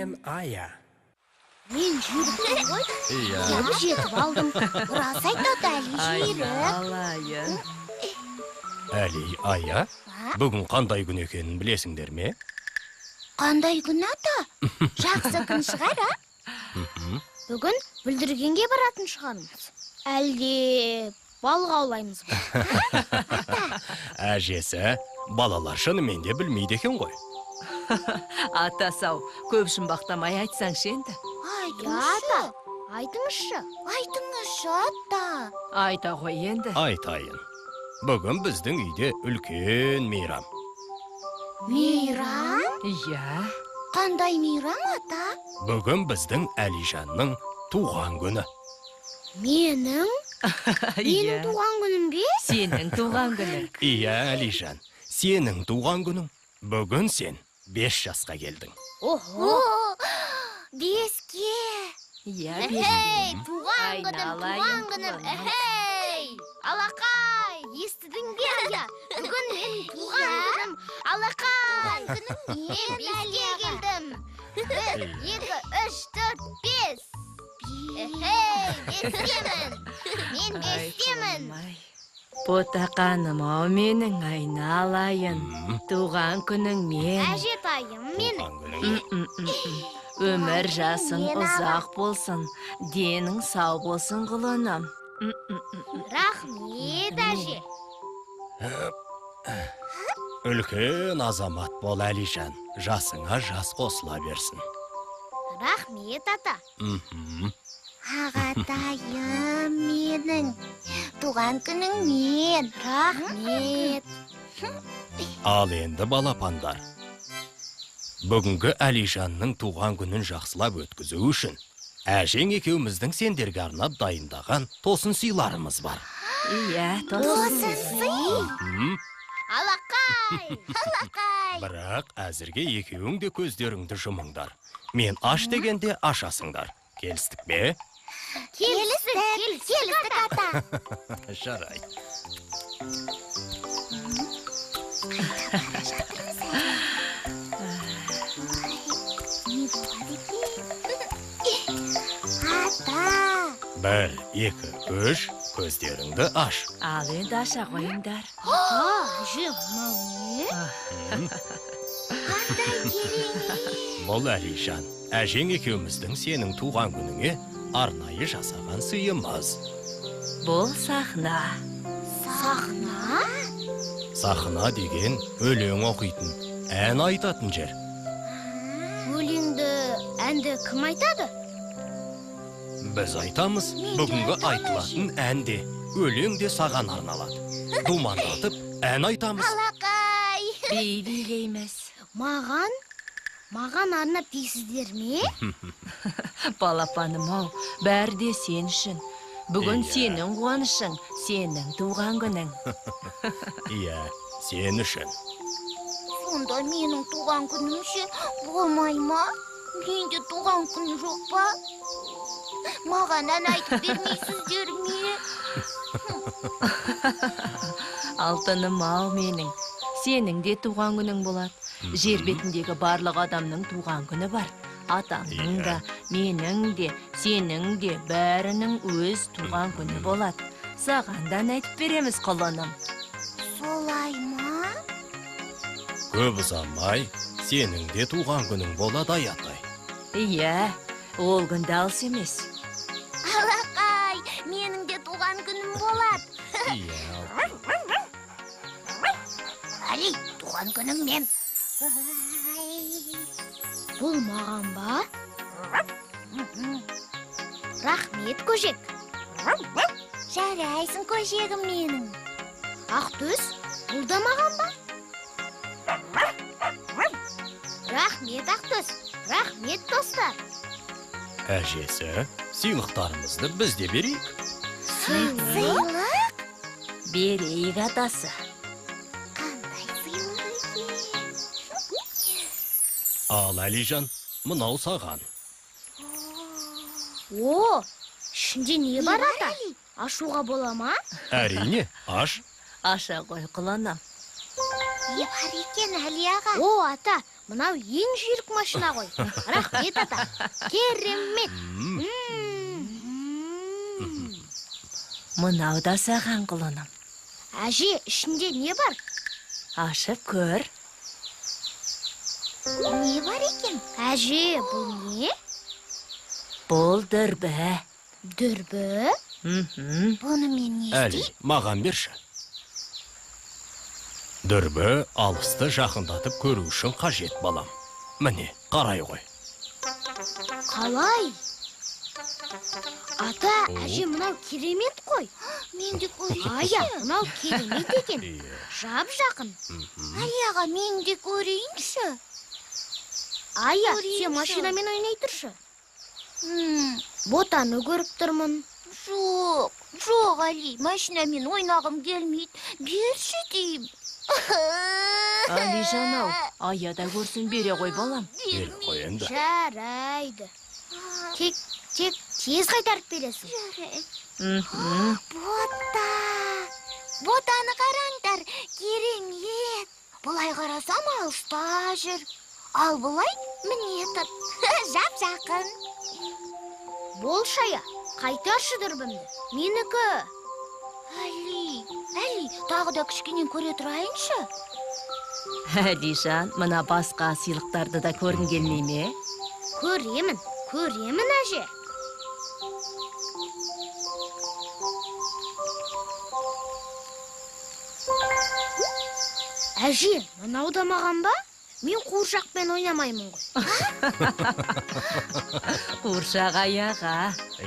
мен Ая. Мен жүйрікпін ғой. Иә. Енді жетіп алдым. Рас айтады Әли жүйрік. Айналайын. Әли, Ая, бүгін қандай күн екенін білесіңдер ме? Қандай күн, ата? Жақсы күн шығар, а? Бүгін бүлдіргенге баратын шығармыз. Әлде балық аулаймыз ба? Әжесі, балалар шынымен де білмейді екен ғой. Атасы ау, көп жұмбақтамай айтсаңшы енді. Айтыңызшы. Ата, айтыңызшы. Айтыңызшы, ата. Айта ғой енді. Айтайын. Бүгін біздің үйде үлкен мейрам. Мейрам? Иә. Қандай мейрам, ата? Бүгін біздің Әлижанның туған күні. Менің? Менің туған күнім бе? Сенің туған күнің. Иә, Әлижан, сенің туған күнің. Бүгін сен 5 жасқа келдің. Охо! 5-ке! Иә, Эхей, туған күнім, Айналайын, туған күнім, құлыным. эхей! Алақай, естідің бе, Ая? Бүгін менің туған күнім, алақай! Мен 5-ке келдім. 1, 2, 3, 4, 5. Эхей, 5-темін. Мен 5-темін. Ботақаным ау менің айналайын. Туған күніңмен. Әжетайым менің. Туған күніңмен. Өмір жасың Мен ұзақ болсын, денің сау болсын, құлыным. Рахмет, әже. Үлкен азамат бол, Әлижан. Жасыңа жас қосыла берсін. Рахмет, ата. Ағатайым менің, туған күніңмен. Рахмет. Ал енді балапандар, бүгінгі Әлижанның туған күнін жақсылап өткізу үшін әжең екеуміздің сендерге арнап дайындаған тосын сыйларымыз бар. Иә, тосын сый. Алақай, алақай. Бірақ әзірге екеуің де көздеріңді жұмыңдар. Мен аш дегенде ашасыңдар. Келістік пе? Келістік, келістік, ата. Жарайды. Не болады екен? Ата. 1, 2, 3, көздеріңді аш. Ал енді аша қойыңдар. Ата, әже, мынау не? Қандай керемет. Бұл Әлижан, әжең екеуміздің сенің туған күніңе арнайы жасаған сыйымыз. Бұл сахна. Сахна? Сахна деген өлең оқитын, ән айтатын жер. Өлеңді, әнді кім айтады? Біз айтамыз, бүгінгі айтылатын ән де, өлең де саған арналады. Думандатып ән айтамыз. Алақай. Би билейміз. Маған? Маған арнап дейсіздер ме? Балапаным ау, бәрі де сен үшін. Бүгін Иә. сенің қуанышың, сенің туған күнің. Иә, сен үшін. Сонда менің туған күнім ше болмай ма? Менде туған күн жоқ па? Маған ән айтып бермейсіздер ме? Алтыным ау менің, сенің де туған күнің болады. Жер бетіндегі барлық адамның туған күні бар. Атаңның да, менің де, сенің де, бәрінің өз туған күні болады. Саған да ән айтып береміз, құлыным. Солай ма? Көп ұзамай, сенің де туған күнің болады, аятай. Иә, ол күн де алыс емес. Алақай, менің де туған күнім болады. Иә. Әли, туған күніңмен. Бұл маған ба? Рахмет, көжек. Жарайсың, көжегім менің. Ақтөс, бұл да маған ба? Рахмет, Ақтөс. Рахмет, достар. Әжесі, сыйлықтарымызды біз де берейік. Сыйлық? Берейік, атасы. Қандай сыйлық екен? Ал, Әлижан, мынау саған. О, ішінде не бар, ата? Ашуға бола ма? Әрине, аш. Аша ғой, құлыным. Не бар екен, Әли аға? О, ата, Мынау ең жүйрік машина ғой. Рахмет, ата. Керемет. Мынау да саған, құлыным. Әже, ішінде не бар? Ашып көр. Не бар екен? Әже, бұл не? Бұл дүрбі. Дүрбі? Бұны мен не Әли, істеймін? маған берші. Дүрбі алысты жақындатып көру үшін қажет, балам. Міне, қарай ғой. Қалай? Ата, әже, мынау керемет қой. Мен де көрейінші. Ая, мынау керемет екен. Жап жақын. Әли аға, мен де көрейінші. Ая, Көрейінші. сен машинамен ойнай тұршы. Ботаны көріп тұрмын. Жоқ, жоқ, Әли, машинамен ойнағым келмейді. Берші деймін. Әлижан ау, Ая да көрсін, бере ғой, балам. Бере қой енді. Жарайды. Тек, тек тез қайтарып бересің. Жарайды. Мхм. Бота! Ботаны қараңдар, керемет. Былай қарасам алыста жүр. Ал былай міне тұр. Жап жақын. Болшы, Ая, қайтаршы дүрбімді. Менікі. Әли, Әли, тағы да кішкене көре тұрайыншы. Әлижан, мына басқа сыйлықтарды да көргің келмей ме? Көремін, көремін, әже. Әже, мынау да маған ба? Мен қуыршақпен ойнамаймын ғой. Қуыршақ аяға.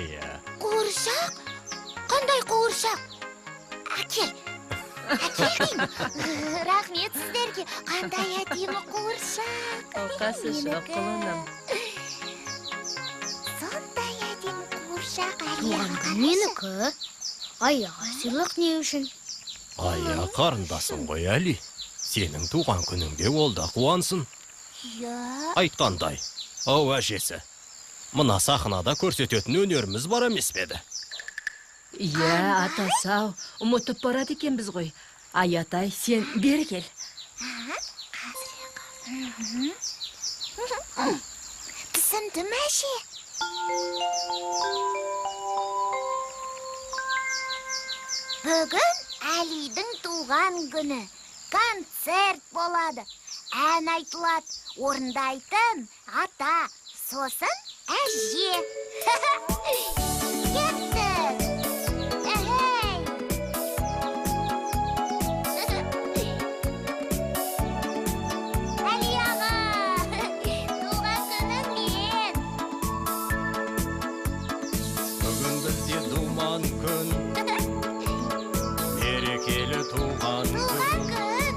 Иә. Қуыршақ? Қандай қуыршақ? Әкел. Әкел деймін. Рахмет сіздерге. Қандай әдемі қуыршақ. Оқасы жоқ, Менікі. құлыным. Сондай әдемі қуыршақ, Әли Туған аға, күн қарашы. менікі. Аяға сыйлық не үшін? Ая қарындасың ғой, Әли. Сенің туған күніңде ол да қуансын. Иә. Айтқандай, ау әжесі, мына сахнада көрсететін өнеріміз бар емес пе еді? Иә, атасы-ау, ұмытып барады екенбіз ғой. Аятай, сен бері кел. Түсіндім, әже. Бүгін Әлидің туған күні. Концерт болады. Ән айтылады. Орындайтын ата, сосын әже. Кеттік. Әхей. Әли аға, туған күніңмен. Бүгін бізде думан күн, мерекелі туған күн. Туған күн.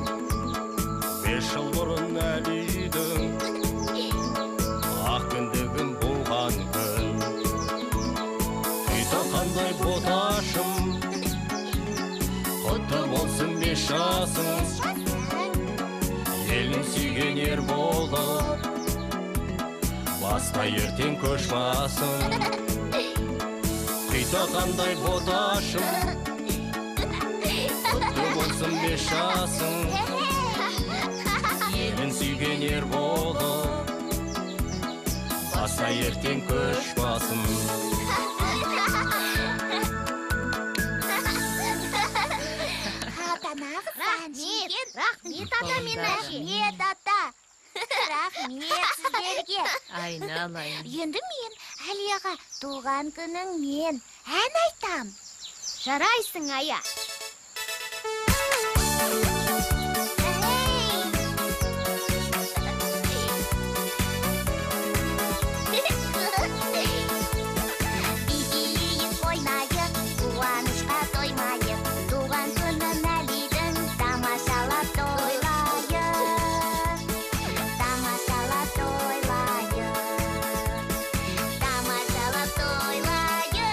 5 жыл бұрын Әлидің ақ кіндігін буған күн. Қандай боташым, құтты болсын 5 жасың. Елін сүйген ер болып, басқа ертең көш басың. Қандай боташым, құтты болсын 5 жасың. Елін сүйген ер болып, басқа ертең көш басың. Ата нағыз Рахмет, рахмет, ата мен әже. Рахмет, ата. Рахмет сіздерге. Айналайын. Енді мен Әли аға туған күніңмен ән айтам. Жарайсың, Ая. Би билейік, ойнайық, қуанышқа тоймайық. Туған күнін Әлидің тамашалап тойлайық. Тамашалап тойлайық. Тамашалап тойлайық.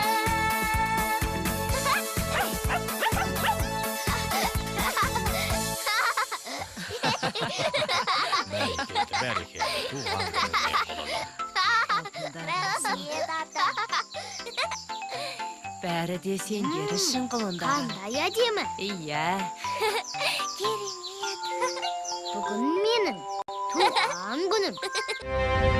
Бәрекелді, бәрекелді, туған күніңмен, құлыным. Рахмет, ата. Бәрі де сендер үшін, құлындарым. Қандай әдемі. Иә. Керемет. Бүгін менің туған күнім.